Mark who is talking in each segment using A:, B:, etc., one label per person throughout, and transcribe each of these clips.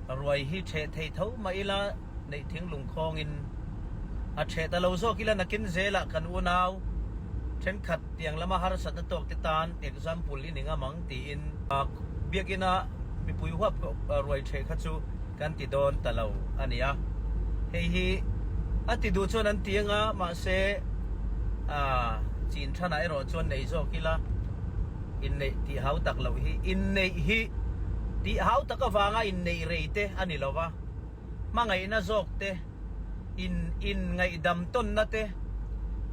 A: Ruai hi ṭheh thei tho mah ila neih thinglung khawngin a ṭheh ta lo zawk ila nakin zelah kan unau ṭhenkhat tiang lama harsatna tawk te tan example i ni ngam ang tiin biakina mipui huap ruai ṭheh kha chu kan ti dawn ta lo a ni a. Hei hi a ti duh chuan an ti anga mahse chin ṭhanah erawh chuan nei zawk ila. Inneih tih hau tak loh hi inneih hi tih hau tak avanga inneih rei te a ni lo va, hmangaihna zawk te, in inngaihdam tawnna te,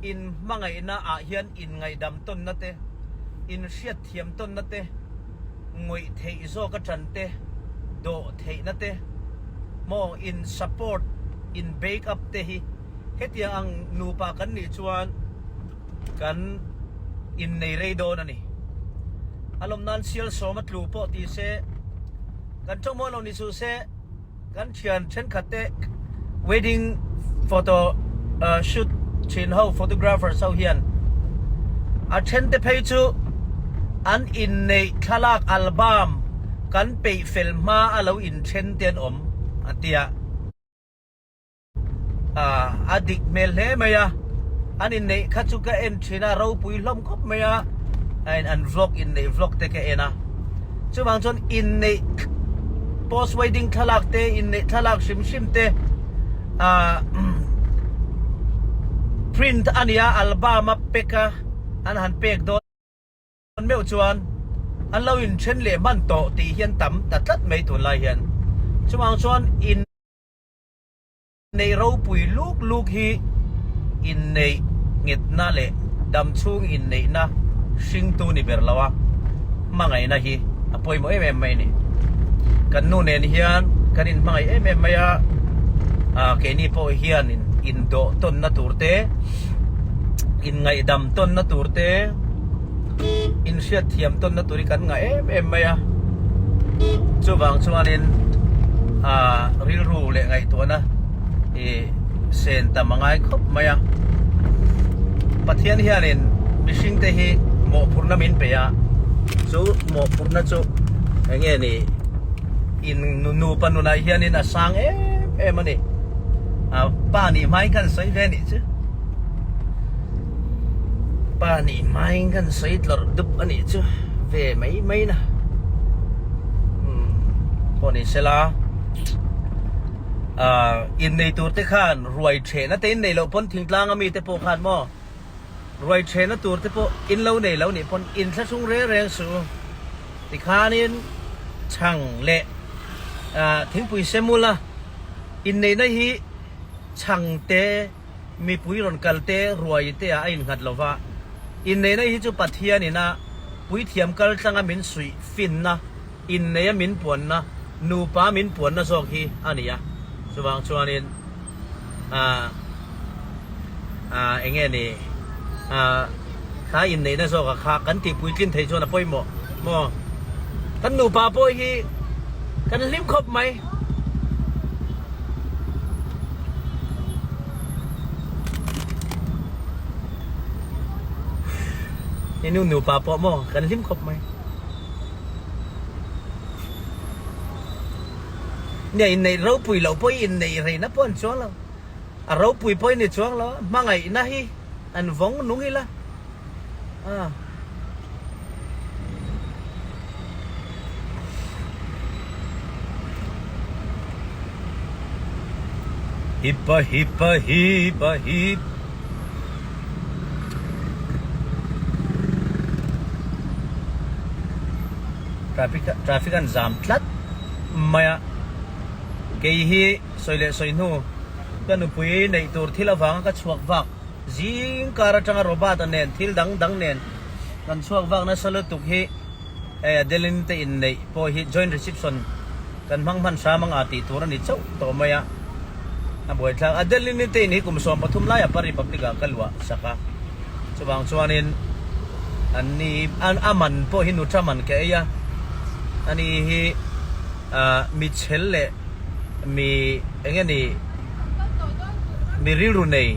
A: in hmangaihna ah hian inngaihdam tawnna te, in hriatthiam tawnna te, ngawih theih zawk a tan te, dawh theihna te, maw in support, in back up te hi hetiang ang nupa kan nih chuan, Kan innei rei dawn a ni. A lawm nan sial sawm a tlu pawh ti se, kan tawng mawi lo ni suh se, kan thian thenkhat te wedding photo shoot thin ho photographers ho hian a then te phei chu an inneih thlalak album kan peih fel hma a lo inthen te an awm a tia. A dik hmel hle mai a, an inneih kha chu ka en thin a, ropui hlawm khawp mai a, an vlog inneih vlog te ka en a, chuvang chuan inneih post wedding thlalak te inneih thlalak hrim hrim te ah print a nia album a pack a an han pek dawn. Meuh chuan an lo inthen leh hman tawh tih hi an tam ta tlat mai tunlai hian, chuvang chuan in. Inneih ropui luk luk hi inneih nghetna leh damchhung inneihna hringtu ni ber lo a, hmangaihna hi a pawimawh em em mai a ni. Kan nu nen hian kan inhmangaih em em mai a, keini pawh hian indawh tawnna tur te, inngaihdam tawnna tur te, Inhriatthiam tawnna tur hi kan ngah em em mai a, chuvang chuanin ah rilru leh ngaihtuahna ih sen tam a ngai khawp mai a. Pathian hianin mihringte hi mawhphurhna min pe a, chu mawhphurhna chu eng nge ni in nupa nunah hianin a sang em em a ni. Ah pa nih hmain khan sawi ve a nih chu. Pa nih hmain kan sawi tlawrh dup a nih chu ve mai mai na umm pawh ni sela ah innei tur te khan ruai thehna te in neih loh pawn thingtlang ami te pawh khan maw ruai thehna tur te pawh in lo nei lo nih pawn in thlahrung reng reng suh u tikhanin chhang leh ah thingpui semula inneihna hi chhang te. Mipui rawn kal te, ruai te ah a innghat lo va, inneihna hi chu Pathian ina puithiam kal tlanga min suih finna, inneia min puanna, nupa min puanna zawk hi a ni a. Chuvang chuanin ah ah eng nge ni ah kha inneihna zawka kha kan tih puitlin thei chuan a pawimawh maw? Kan nupa pawh hi kan hlim khawp mai. I nu nupa pawh maw kan hlim khawp mai. Nia inneih ropui loh pawh hi inneih reina pawh an chuang lo. A ropui pawh hi ni chuang lo a, hmangaihna hi an vawng nung ila. Ah. Hipa hipa hipa hip. Traffic traffic an zam tlat mai a. Kei hi sawi leh sawi hnu ka nupui neih tur thil avanga ka chhuak vak. Zing kar atanga Robert-a nen thil dang dang nen kan chhuak vak nasa lutuk hi hei Adeline te inneih pawh hi joint reception kan hmang hman hram anga tih tur a ni chauh tawh mai a, a buaithlak. Adeline te in hi kum 13 lai Upper Republic ah ka luah sak a, chuvang chuanin an ni a man pawh hi nutra man ka ei a, ani hi ah mi chhel leh mi eng nge ni mi rilru nei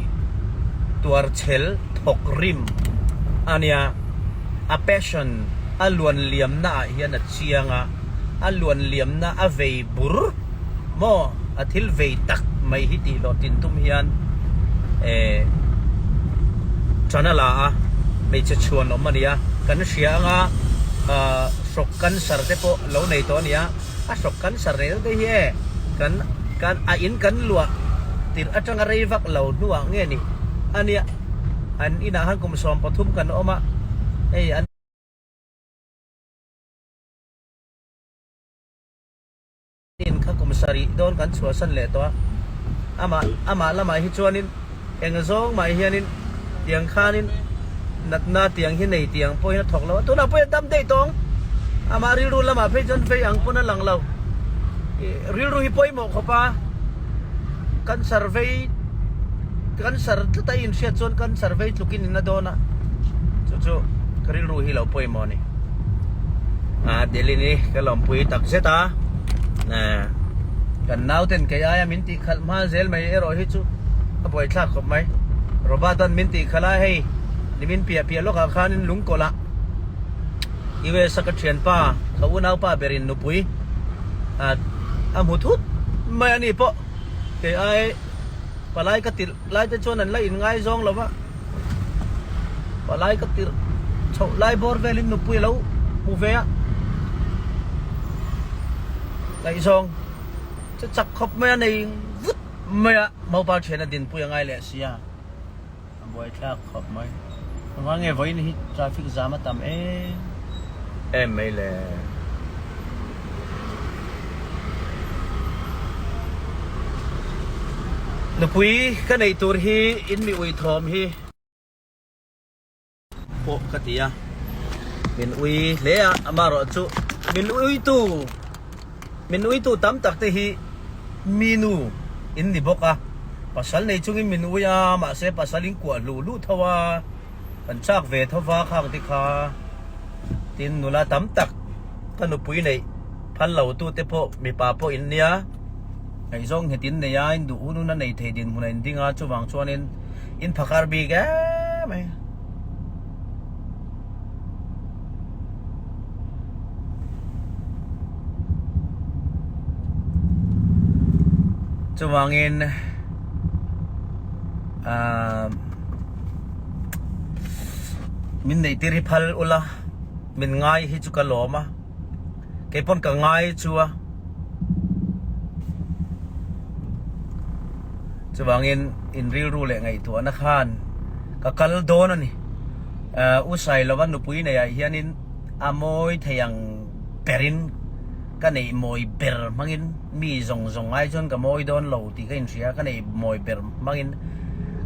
A: tuar chhel thawk rim a nia, a passion a luan liamna ah hian a chiang a, a luan liamna a vei bur. Maw a thil vei tak mai hi tih hlawhtlin tum hian eh ṭan a la a, hmeichhe chhuan awm a nia, kan hria anga ah hrawk cancer te pawh lo nei tawh a nia, a hrawk cancer nei deuh te hi e kan kan a in kan luah tirh atanga rei vak lo hnuah nge ni a nia, an inah khan kum 13 kan awm a, hei an. In kha kum sarih dawn kan chhuahsan leh tawh a, amah amah lamah hi chuanin eng zawng mah hianin tiang khanin natna tiang hi nei tiang pawhin a thawk lo a, tunah pawh hian dam daih tawng amah rilru lamah phei chuan vei ang pawn a lang lo, ih rilru hi pawimawh khawp a, cancer vei cancer tlat a inhriat chuan cancer vei tlukin in a dawn a, chu chu ka rilru hi lo pawimawh a ni. A Delini ka lawmpui tak zet a, kan nauten kei aia min tih khalh hma zel mai erawh hi chu a buaithlak khawp mai. Robert an min tih khalh a, hei nimin piah piah lawkah khanin lungkawlh ah US a ka thianpa ka unaupa berin nupui a hmu thut mai a ni pawh kei ai palai ka tirh lai te chuan an la inngaizawng lo va. Palai ka tirh chhoh lai bawr velin nupui a lo hmu ve a, ngaihzawng chu chak khawp mai a nei vut mai a, mobile thian a dinpui a ngai leh si a, a buaithlak khawp mai. Engvang nge vawiin hi traffic jam a tam em em mai le. Nupui ka neih tur hi in mi ui thawm hi pawh ka ti a, min ui hle a, amaherawhchu min uitu min uitu tam tak te hi mi nu in ni bawk a, pasal nei chungin min ui a, mahse pasal in kuah hluh hluh tho a. Kan chak ve tho va khang te kha tin nula tam tak ka nupui neih phal lo tu te pawh mipa pawh in nia ngaihzawng nghet in nei a in duh hun hun a nei thei dinhmun a in ding a chuvang chuanin in phakar bik em mai. Chuvangin ahh. Min neih tir hi phal ula, min ngai hi chu ka lawm a, kei pawn ka ngai chu a. Chuvangin in rilru leh ngaihtuahna khan ka kal dawn a ni. U Sailova nupui nei ah hianin a mawi thei ang berin ka neih mawi ber hmangin mi zawng zawng ai chuan ka mawi dawn lo tih ka inhria a, ka neih mawi ber hmangin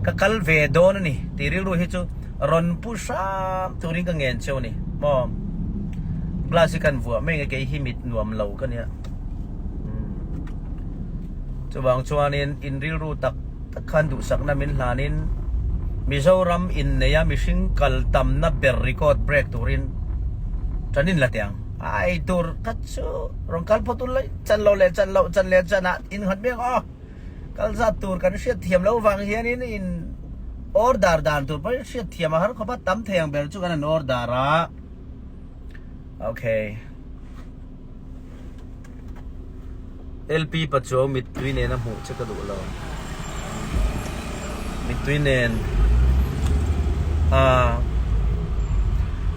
A: ka kal ve dawn a ni tih rilru hi chu rawn pu hram turin ka ngen cheu a ni maw. Glass hi kan vuah mai nge kei hi mit nuam lo ka nia. Chuvang chuanin in rilru tak tak khan duhsakna min hlanin Mizoram inneia mihring kal tamna ber record break turin tan in la teh ang. A ei tur kha chu rawn kal phawt ula chan lo leh chan loh chan leh chan ah in nghat mek aw. Kal zat tur kan hriat thiam loh vang hianin in order dan tur pawh hi hriat thiam a har khawp a, tam thei ang ber chu kan han order a. Okay. LP Pachuau mittui nen a hmuh che ka duh lo. Mittui nen ah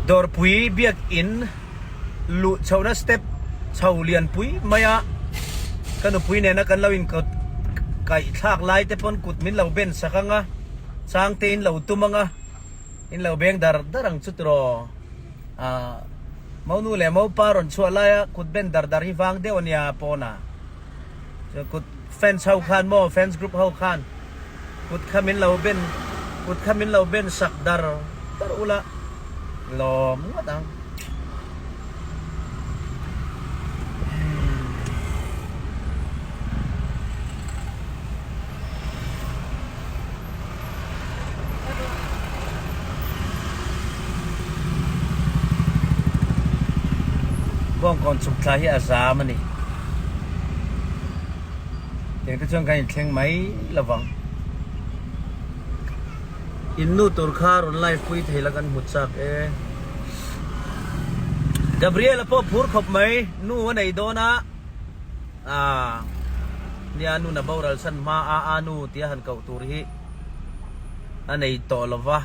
A: Dawrpui biakin luh chhohna step chho lianpui mai a, ka nupui nena kan lo inkawt kaih thlak lai te pawn kut min lo ben sak ang a, chang te in lo tum ang a, in lo beng dar dar ang chu tiraw. Ah, Monu leh Mopa rawn chhuah laia kut ben dar dar hi vang deuh a nia pawnah. Chuan kut fans ho khan maw fans group ho khan kut kha min lo ben kut kha min lo ben sak dar dar ula lawm ngawt ang. Bawngkawn chhuk thla hi a zam a ni. Tiang te chuan kan inthleng mai lo vang. In nu tur kha rawn live pui thei la kan hmu chak e. Gabriel-a pawh phur khawp mai, nu a nei dawn a. Aaa. Nia a nun a boral san hma a a nu tia han koh tur hi a nei tawh lo va,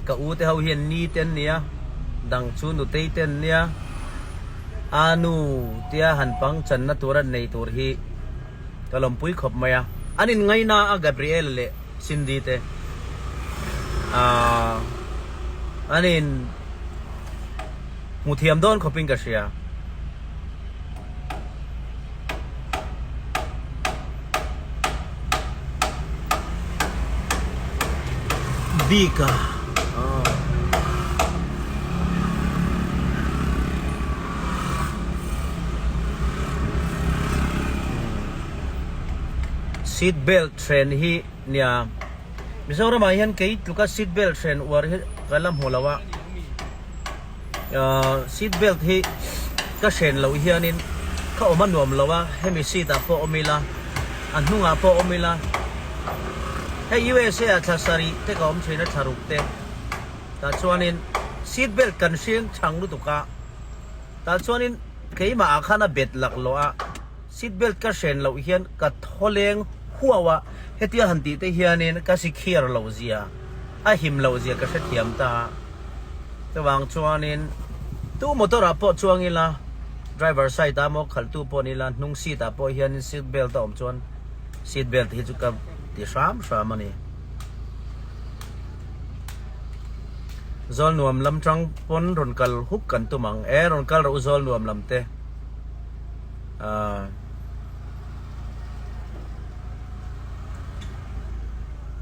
A: ka u te ho hian ni te an nia, dang chu nutei te an nia, a nu tia han pang channa tur an nei tur hi ka lawmpui khawp mai a. An inngaina a Gabriel leh Cindy te an in hmu thiam dawn khawpin ka hria. Bik a Seat belt hren hi nia Mizoram ah hian kei tluka seat belt hren uar hi ka la hmu lo a. Seat belt hi ka hren loh hianin ka awm a nuam lo a, hemi seat ah pawh awm ila, a hnungah pawh awm ila, hei USA ah thla sarih te ka awm thin a thla ruk te, tah chuanin seat belt kan hreng chhang lutuk a, tah chuanin keimah ah khan a bet laklawh a, seat belt ka hren loh hian ka thaw leng huau a, hetia han tih te hianin ka si khiar loh zia. A him loh zia ka hrethiam ta a, chuvang chuanin tu motor ah pawh chuang ila driver side ah maw khalhtu pawh ni ila hnung seat ah pawh hianin seat belt a awm chuan seat belt hi chu ka ti hram hram a ni. Zawlnuam lam tang pawn rawn kal huk kan tum ang e, rawn kal rawh u Zawlnuam lam te ahh.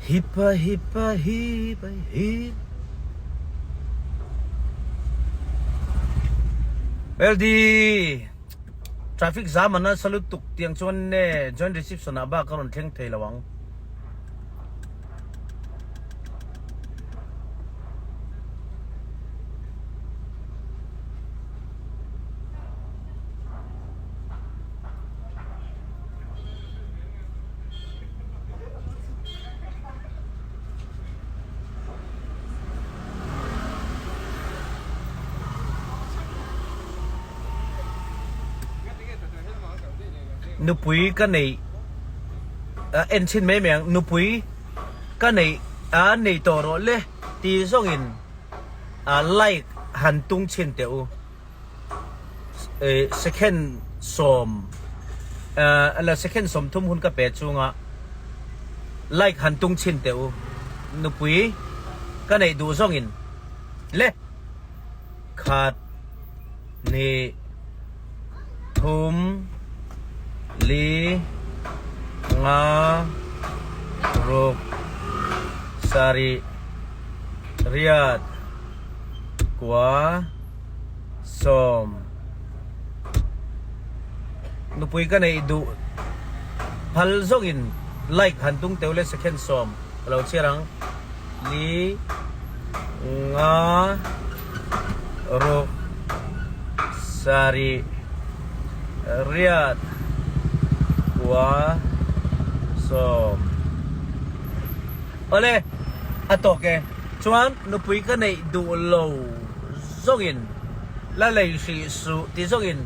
A: Hipa hipa hipa hip LD Traffic jam a nasa lutuk tiang chuan ne joint reception ah bak a rawn thleng thei lo ang. Nupui ka neih a en chhin mai mai ang nupui ka neih a nei tawh rawh le ti zawngin a like han tung chhin teh u. Second sawm la second 30 hun ka pe chunga like han tung chhin teh u nupui ka neih duh zawngin le khat ni thum li nga ruk sarih riat kua 10 Nupui ka neih duh phal zawngin like han tung teuh le second 10 ka lo chhiar ang li nga ruk sarih riat kua 10 Awle a tawk e chuan nupui ka neih duh lo zawngin la lei hrih suh ti zawngin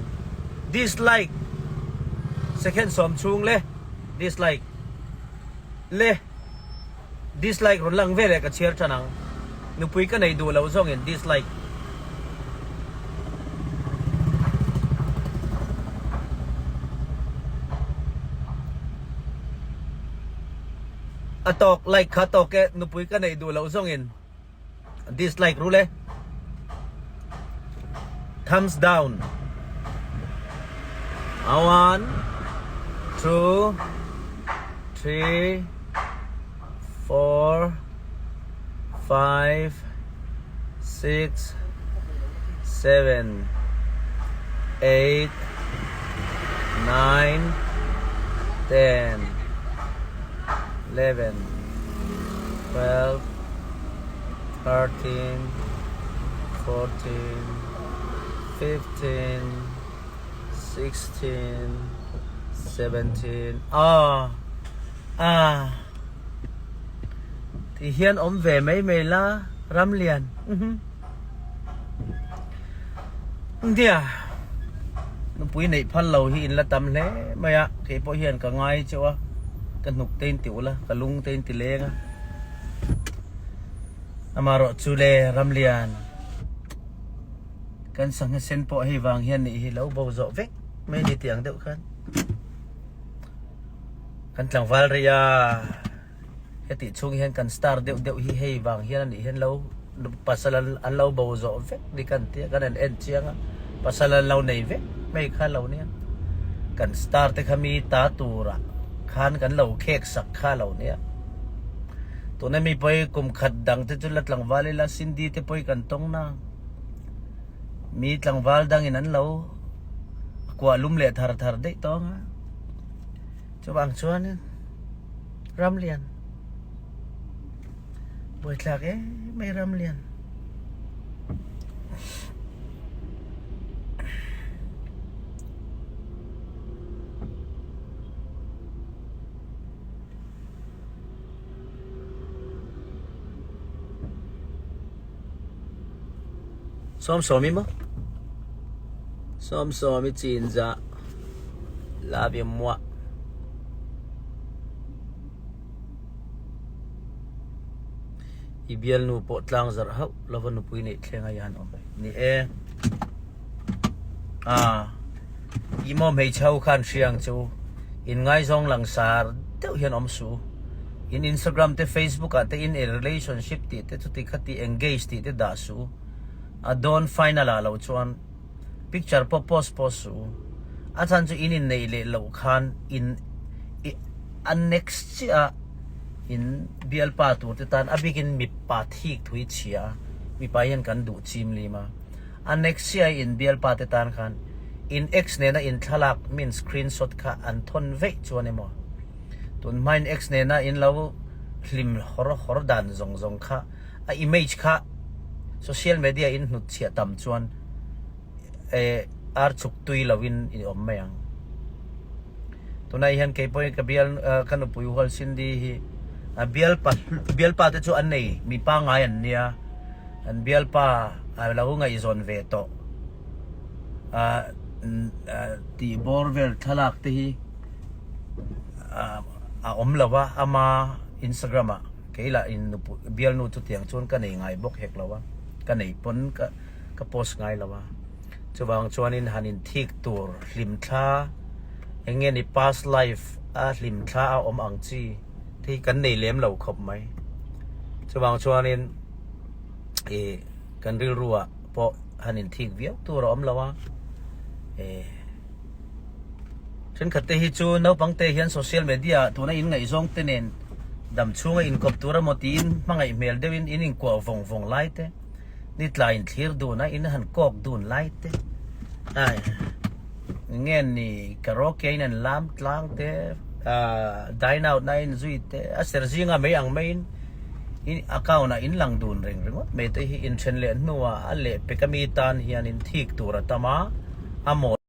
A: dislike second 10 chhung le dislike le dislike rawn lang veleh ka chhiar tan ang nupui ka neih duh loh zawngin dislike. A tawk like kha tawk e nupui ka neih duh loh zawngin Dislike rul e. Thumbs down. A one, two, three, four, five, six, seven, eight, nine, 10, 11, 12, 13, 14, 15, 16, 17 ah ah ti hian awm ve mai mai la Ramlian nia. Nupui neih phal lo hi in la tam hle mai a, kei pawh hian ka ngai chauh a, ka hnuk te in ti ulh a, ka lung te in ti leng a. Amaherawh chu le Ramlian, kan sangha sen pawh hei vang hian nih hi lo bo zawh vek mai a ni tih ang deuh khan kan tlangval rei a. Hetih chhung hian kan star deuh deuh hi hei vang hian anih hian lo pasal an lo bo zawh vek ni kan tia kan han en chiang a pasal an lo nei vek mai kha lo nia kan star te kha mi ta turah khan kan lo khek sak kha lo nia tuna mi pawi kum khat dang te chu la tlangval ila Cindy te pawi kan tawng na mi tlangval dangin an lo kuah lum leh thar thar daih tawng a chuvang chuanin. Ramlian Buaithlak em mai Ramlian. Sawmsawmi maw? Sawmsawmi chinzah love you muah. I bialnu pawh tlang zarh hauh lova nupui neih thleng a ihan awm ni e. A i maw hmeichhe ho khan hriang chu in ngaizawng langsar deuh hian awm suh. In Instagram te Facebook ah te in a relationship tih te chuti khati engage tih te dah suh. A dawn final ah lo chuan picture pawh post post suh. A chhan chu in inneih leh loh khan in a next chiah ah in bialpa tur te tan a bikin mipa thik thui chhia a mipa hian kan duh chim lim a. A next chiah in bialpa te tan khan in ex nena in thlalak min screenshot kha an thawn veih chuan emaw. Tun hmain ex nena in lo hlim hawr hawr dan zawng zawng kha a image kha social media in hnut chhiah tam chuan eh ar chuk tui lo in i awm mai ang. Tunah hian kei pawhin ka bial ka nupui hual Cindy hi a bialpa bialpa te chu an nei mi pangngai an nia an bialpa a lo ngaihzawn ve tawh ah tih bawr vel thlalak te hi. a awm lo a, ama Instagram ah kei lah in nupui bialnu chutiang chuan ka nei ngai bawk hek lo a, ka nei pawn ka ka post ngai lo a, chuvang chuanin han in thik tur hlim thla eng nge ni past life a hlim thla a awm ang chi te hi kan nei lem lo khawp mai, chuvang chuanin ih kan rilru ah pawh han in thik viau tur a awm lo a eh. Thenkhat te hi chu naupang te hian social media ah tuna in ngaihzawng te nen dam chhunga inkawp tur emaw tiin hmangaih hmel deuhin in inkuah vawng vawng lai te, ni tla in thlir dun a in han kawk dun lai te, ai nge ni karaoke in an lam tlang te, ah dine out na in zui te, a ser zinga mai ang maiin in account ah in lang dun reng ringawt mai te hi inthen leh hnuah a lehpek ami tan hian in thik tur a tam a, a maw.